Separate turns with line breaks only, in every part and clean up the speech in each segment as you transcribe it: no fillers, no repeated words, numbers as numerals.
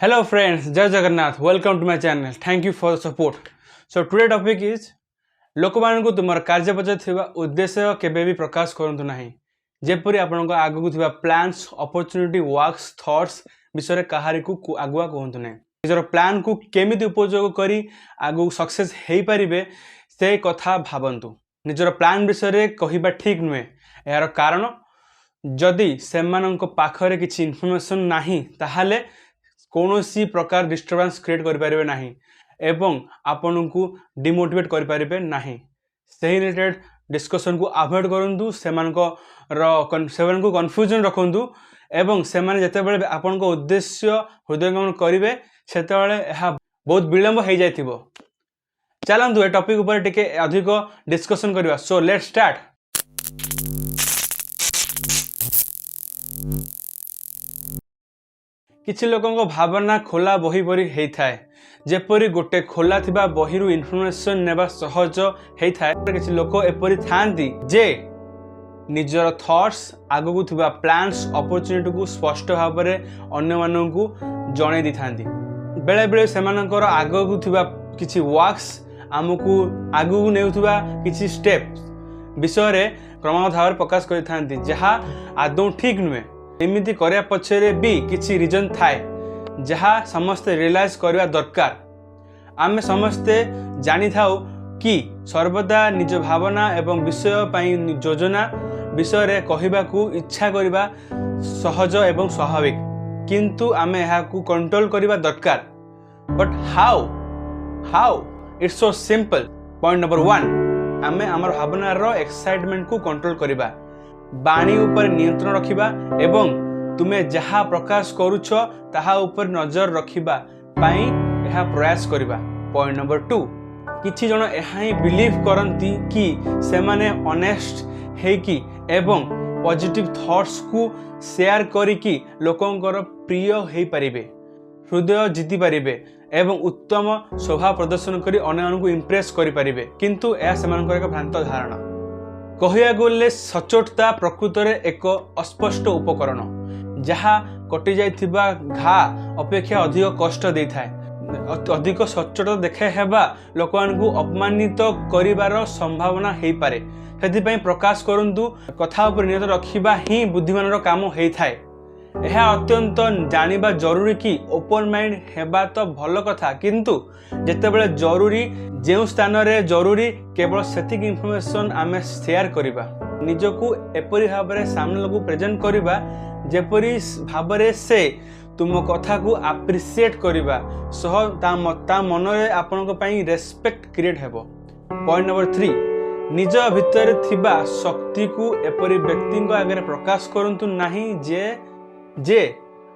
Hello friends, Jai Jagannath. Welcome to my channel. Thank you for the support. So today topic is ଲୋକମାନଙ୍କୁ ତୁମର କାର୍ଯ୍ୟ ପଛରେ ଥିବା ଉଦ୍ଦେଶ୍ୟ କେବେ ବି ପ୍ରକାଶ କରନ୍ତୁ ନାହିଁ। ଯେପରି ଆପଣଙ୍କ ଆଗକୁ ଥିବା ପ୍ଲାନ୍ସ, ଅପରଚ୍ୟୁନିଟି, ୱାର୍କସ୍, ଥଟ୍ସ ବିଷୟରେ କାହାରିକୁ ଆଗୁଆ କୁହନ୍ତୁ ନାହିଁ। ନିଜର ପ୍ଲାନ୍କୁ କେମିତି ଉପଯୋଗ କରି ଆଗକୁ ସକ୍ସେସ୍ ହେଇପାରିବେ, ସେ କଥା ଭାବନ୍ତୁ। ନିଜର ପ୍ଲାନ୍ ବିଷୟରେ କହିବା ଠିକ୍ ନୁହେଁ। ଏହାର କାରଣ, ଯଦି ସେମାନଙ୍କ ପାଖରେ କିଛି ଇନଫର୍ମେସନ୍ ନାହିଁ, ତାହେଲେ କୌଣସି ପ୍ରକାର ଡିଷ୍ଟର୍ବାନ୍ସ କ୍ରିଏଟ୍ କରିପାରିବେ ନାହିଁ ଏବଂ ଆପଣଙ୍କୁ ଡିମୋଟିଭେଟ୍ କରିପାରିବେ ନାହିଁ। ସେହି ରିଲେଟେଡ୍ ଡିସ୍କସନ୍କୁ ଆଭଏଡ଼ କରନ୍ତୁ। ସେମାନଙ୍କୁ କନଫ୍ୟୁଜନ୍ ରଖନ୍ତୁ ଏବଂ ସେମାନେ ଯେତେବେଳେ ଆପଣଙ୍କ ଉଦ୍ଦେଶ୍ୟ ହୃଦୟଙ୍ଗମ କରିବେ, ସେତେବେଳେ ଏହା ବହୁତ ବିଳମ୍ବ ହେଇଯାଇଥିବ। ଚାଲନ୍ତୁ, ଏ ଟପିକ୍ ଉପରେ ଟିକେ ଅଧିକ ଡିସ୍କସନ୍ କରିବା। So let's start. କିଛି ଲୋକଙ୍କ ଭାବନା ଖୋଲା ବହି ପରି ହେଇଥାଏ। ଯେପରି ଗୋଟେ ଖୋଲା ଥିବା ବହିରୁ ଇନଫର୍ମେସନ୍ ନେବା ସହଜ ହେଇଥାଏ, କିଛି ଲୋକ ଏପରି ଥାଆନ୍ତି ଯେ ନିଜର ଥଟ୍ସ, ଆଗକୁ ଥିବା ପ୍ଲାନ୍ସ, ଅପରଚ୍ୟୁନିଟିକୁ ସ୍ପଷ୍ଟ ଭାବରେ ଅନ୍ୟମାନଙ୍କୁ ଜଣେଇ ଦେଇଥାନ୍ତି। ବେଳେବେଳେ ସେମାନଙ୍କର ଆଗକୁ ଥିବା କିଛି ୱାର୍କସ୍, ଆମକୁ ଆଗକୁ ନେଉଥିବା କିଛି ଷ୍ଟେପ୍ସ ବିଷୟରେ କ୍ରମାଗତ ଭାବରେ ପ୍ରକାଶ କରିଥାନ୍ତି, ଯାହା ଆଦୌ ଠିକ୍ ନୁହେଁ। ଏମିତି କରିବା ପଛରେ ବି କିଛି ରିଜନ୍ ଥାଏ, ଯାହା ସମସ୍ତେ ରିୟଲାଇଜ୍ କରିବା ଦରକାର। ଆମେ ସମସ୍ତେ ଜାଣିଥାଉ କି ସର୍ବଦା ନିଜ ଭାବନା ଏବଂ ବିଷୟ ପାଇଁ ଯୋଜନା ବିଷୟରେ କହିବାକୁ ଇଚ୍ଛା କରିବା ସହଜ ଏବଂ ସ୍ୱାଭାବିକ, କିନ୍ତୁ ଆମେ ଏହାକୁ କଣ୍ଟ୍ରୋଲ କରିବା ଦରକାର। But how? It's so simple. Point number 1, ଆମେ ଆମର ଭାବନାର ଏକ୍ସାଇଟମେଣ୍ଟକୁ କଣ୍ଟ୍ରୋଲ କରିବା, ବାଣୀ ଉପରେ ନିୟନ୍ତ୍ରଣ ରଖିବା ଏବଂ ତୁମେ ଯାହା ପ୍ରକାଶ କରୁଛ ତାହା ଉପରେ ନଜର ରଖିବା ପାଇଁ ଏହା ପ୍ରୟାସ କରିବା। ପଏଣ୍ଟ ନମ୍ବର 2, କିଛି ଜଣ ଏହା ହିଁ ବିଲିଭ୍ କରନ୍ତି କି ସେମାନେ ଅନେଷ୍ଟ ହେଇକି ଏବଂ ପଜିଟିଭ୍ ଥଟ୍ସକୁ ସେୟାର କରିକି ଲୋକଙ୍କର ପ୍ରିୟ ହେଇପାରିବେ, ହୃଦୟ ଜିତିପାରିବେ ଏବଂ ଉତ୍ତମ ସ୍ୱଭାବ ପ୍ରଦର୍ଶନ କରି ଅନ୍ୟମାନଙ୍କୁ ଇମ୍ପ୍ରେସ୍ କରିପାରିବେ। କିନ୍ତୁ ଏହା ସେମାନଙ୍କର ଏକ ଭ୍ରାନ୍ତ ଧାରଣା। କହିବାକୁ ଗଲେ ସଚୋଟତା ପ୍ରକୃତରେ ଏକ ଅସ୍ପଷ୍ଟ ଉପକରଣ, ଯାହା କଟିଯାଇଥିବା ଘା ଅପେକ୍ଷା ଅଧିକ କଷ୍ଟ ଦେଇଥାଏ। ଅଧିକ ସଚୋଟ ଦେଖାଇ ହେବା ଲୋକମାନଙ୍କୁ ଅପମାନିତ କରିବାର ସମ୍ଭାବନା ହେଇପାରେ। ସେଥିପାଇଁ ପ୍ରକାଶ କରନ୍ତୁ, କଥା ଉପରେ ନିୟନ୍ତ୍ରଣ ରଖିବା ହିଁ ବୁଦ୍ଧିମାନର କାମ ହେଇଥାଏ। ଏହା ଅତ୍ୟନ୍ତ ଜାଣିବା ଜରୁରୀ କି ଓପନ୍ ମାଇଣ୍ଡ ହେବା ତ ଭଲ କଥା, କିନ୍ତୁ ଯେତେବେଳେ ଜରୁରୀ, ଯେଉଁ ସ୍ଥାନରେ ଜରୁରୀ, କେବଳ ସେତିକି ଇନଫର୍ମେସନ୍ ଆମେ ସେୟାର କରିବା। ନିଜକୁ ଏପରି ଭାବରେ ସାମ୍ନା ଲୋକକୁ ପ୍ରେଜେଣ୍ଟ କରିବା, ଯେପରି ଭାବରେ ସେ ତୁମ କଥାକୁ ଆପ୍ରିସିଏଟ୍ କରିବା ସହ ତା ମନରେ ଆପଣଙ୍କ ପାଇଁ ରେସ୍ପେକ୍ଟ କ୍ରିଏଟ୍ ହେବ। ପଏଣ୍ଟ ନମ୍ବର 3, ନିଜ ଭିତରେ ଥିବା ଶକ୍ତିକୁ ଏପରି ବ୍ୟକ୍ତିଙ୍କ ଆଗରେ ପ୍ରକାଶ କରନ୍ତୁ ନାହିଁ ଯେ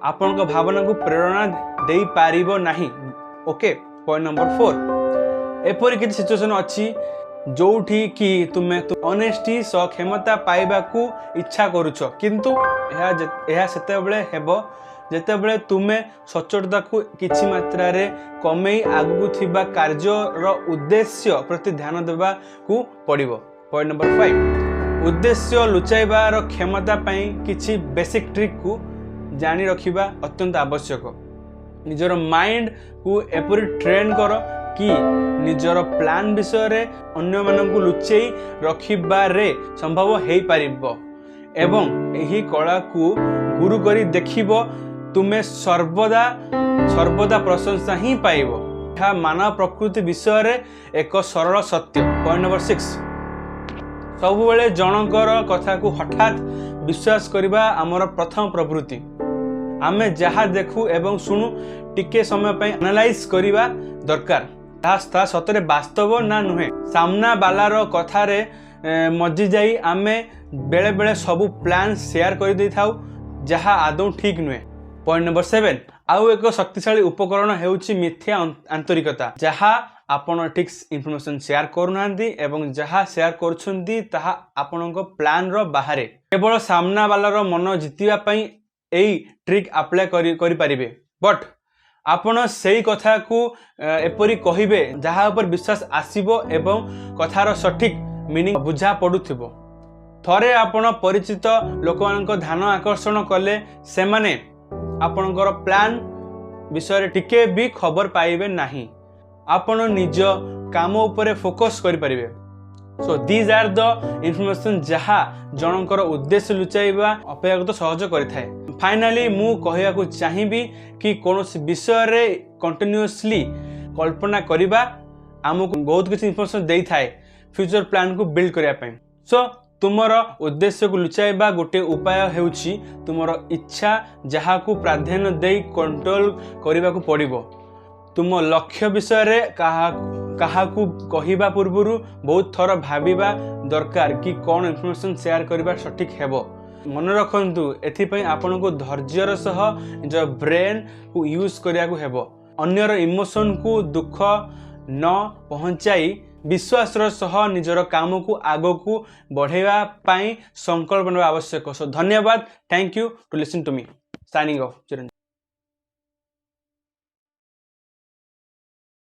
ଆପଣଙ୍କ ଭାବନାକୁ ପ୍ରେରଣା ଦେଇପାରିବ ନାହିଁ। ଓକେ, ପଏଣ୍ଟ ନମ୍ବର 4, ଏପରି କିଛି ସିଚୁଏସନ୍ ଅଛି ଯୋଉଠି କି ତୁମେ ଅନେଷ୍ଟି ସହ କ୍ଷମତା ପାଇବାକୁ ଇଚ୍ଛା କରୁଛ, କିନ୍ତୁ ଏହା ସେତେବେଳେ ହେବ ଯେତେବେଳେ ତୁମେ ସଚୋଟତାକୁ କିଛି ମାତ୍ରାରେ କମେଇ ଆଗକୁ ଥିବା କାର୍ଯ୍ୟର ଉଦ୍ଦେଶ୍ୟ ପ୍ରତି ଧ୍ୟାନ ଦେବାକୁ ପଡ଼ିବ। ପଏଣ୍ଟ ନମ୍ବର 5, ଉଦ୍ଦେଶ୍ୟ ଲୁଚାଇବାର କ୍ଷମତା ପାଇଁ କିଛି ବେସିକ୍ ଟ୍ରିକ୍କୁ ଜାଣି ରଖିବା ଅତ୍ୟନ୍ତ ଆବଶ୍ୟକ। ନିଜର ମାଇଣ୍ଡକୁ ଏପରି ଟ୍ରେନ୍ କର କି ନିଜର ପ୍ଲାନ୍ ବିଷୟରେ ଅନ୍ୟମାନଙ୍କୁ ଲୁଚେଇ ରଖିବାରେ ସମ୍ଭବ ହେଇପାରିବ ଏବଂ ଏହି କଳାକୁ ଗୁରୁ କରି ଦେଖିବ, ତୁମେ ସର୍ବଦା ସର୍ବଦା ପ୍ରଶଂସା ହିଁ ପାଇବ। ଏହା ମାନବ ପ୍ରକୃତି ବିଷୟରେ ଏକ ସରଳ ସତ୍ୟ। ପଏଣ୍ଟ ନମ୍ବର 6, ସବୁବେଳେ ଜଣଙ୍କର କଥାକୁ ହଠାତ୍ ବିଶ୍ୱାସ କରିବା ଆମର ପ୍ରଥମ ପ୍ରବୃତ୍ତି। ଆମେ ଯାହା ଦେଖୁ ଏବଂ ଶୁଣୁ, ଟିକେ ସମୟ ପାଇଁ ଆନାଲାଇଜ୍ କରିବା ଦରକାର, ତାହା ସତରେ ବାସ୍ତବ ନା ନୁହେଁ। ସାମ୍ନା ବାଲାର କଥାରେ ମଜିଯାଇ ଆମେ ବେଳେବେଳେ ସବୁ ପ୍ଲାନ୍ ସେୟାର କରିଦେଇଥାଉ, ଯାହା ଆଦୌ ଠିକ୍ ନୁହେଁ। ପଏଣ୍ଟ ନମ୍ବର 7, ଆଉ ଏକ ଶକ୍ତିଶାଳୀ ଉପକରଣ ହେଉଛି ମିଥ୍ୟା ଆନ୍ତରିକତା, ଯାହା ଆପଣ ଠିକ୍ ଇନଫର୍ମେସନ୍ ସେୟାର କରୁନାହାନ୍ତି ଏବଂ ଯାହା ସେୟାର କରୁଛନ୍ତି ତାହା ଆପଣଙ୍କ ପ୍ଲାନ୍ର ବାହାରେ। କେବଳ ସାମ୍ନା ବାଲାର ମନ ଜିତିବା ପାଇଁ ଏଇ ଟ୍ରିକ୍ ଆପ୍ଲାଏ କରିପାରିବେ। ବଟ୍ ଆପଣ ସେଇ କଥାକୁ ଏପରି କହିବେ ଯାହା ଉପରେ ବିଶ୍ୱାସ ଆସିବ ଏବଂ କଥାର ସଠିକ୍ ମିନିଂ ବୁଝା ପଡ଼ୁଥିବ। ଥରେ ଆପଣ ପରିଚିତ ଲୋକମାନଙ୍କ ଧ୍ୟାନ ଆକର୍ଷଣ କଲେ, ସେମାନେ ଆପଣଙ୍କର ପ୍ଲାନ୍ ବିଷୟରେ ଟିକେ ବି ଖବର ପାଇବେ ନାହିଁ। ଆପଣ ନିଜ କାମ ଉପରେ ଫୋକସ୍ କରିପାରିବେ। So these are the information ଯାହା ଜଣଙ୍କର ଉଦ୍ଦେଶ୍ୟ ଲୁଚାଇବା ଅପେକ୍ଷାକୃତ ସହଜ କରିଥାଏ। ଫାଇନାଲି ମୁଁ କହିବାକୁ ଚାହିଁବି କି କୌଣସି ବିଷୟରେ କଣ୍ଟିନ୍ୟୁଅସଲି କଳ୍ପନା କରିବା ଆମକୁ ବହୁତ କିଛି ଇନଫର୍ମେସନ୍ ଦେଇଥାଏ ଫ୍ୟୁଚର ପ୍ଲାନ୍କୁ ବିଲ୍ଡ କରିବା ପାଇଁ। ସୋ ତୁମର ଉଦ୍ଦେଶ୍ୟକୁ ଲୁଚାଇବା ଗୋଟିଏ ଉପାୟ ହେଉଛି ତୁମର ଇଚ୍ଛା, ଯାହାକୁ ପ୍ରାଧାନ୍ୟ ଦେଇ କଣ୍ଟ୍ରୋଲ କରିବାକୁ ପଡ଼ିବ। ତୁମ ଲକ୍ଷ୍ୟ ବିଷୟରେ କାହାକୁ କହିବା ପୂର୍ବରୁ ବହୁତ ଥର ଭାବିବା ଦରକାର କି କ'ଣ ଇନଫର୍ମେସନ୍ ସେୟାର କରିବା ସଠିକ୍ ହେବ। ମନେ ରଖନ୍ତୁ, ଏଥିପାଇଁ ଆପଣଙ୍କୁ ଧୈର୍ଯ୍ୟର ସହ ନିଜ ବ୍ରେନ୍କୁ ୟୁଜ୍ କରିବାକୁ ହେବ। ଅନ୍ୟର ଇମୋସନକୁ ଦୁଃଖ ନ ପହଞ୍ଚାଇ ବିଶ୍ୱାସର ସହ ନିଜର କାମକୁ ଆଗକୁ ବଢ଼ାଇବା ପାଇଁ ସଂକଳ୍ପ ନେବା ଆବଶ୍ୟକ। ସୋ ଧନ୍ୟବାଦ। Thank you to listen to me. Signing off, Chiranjeev.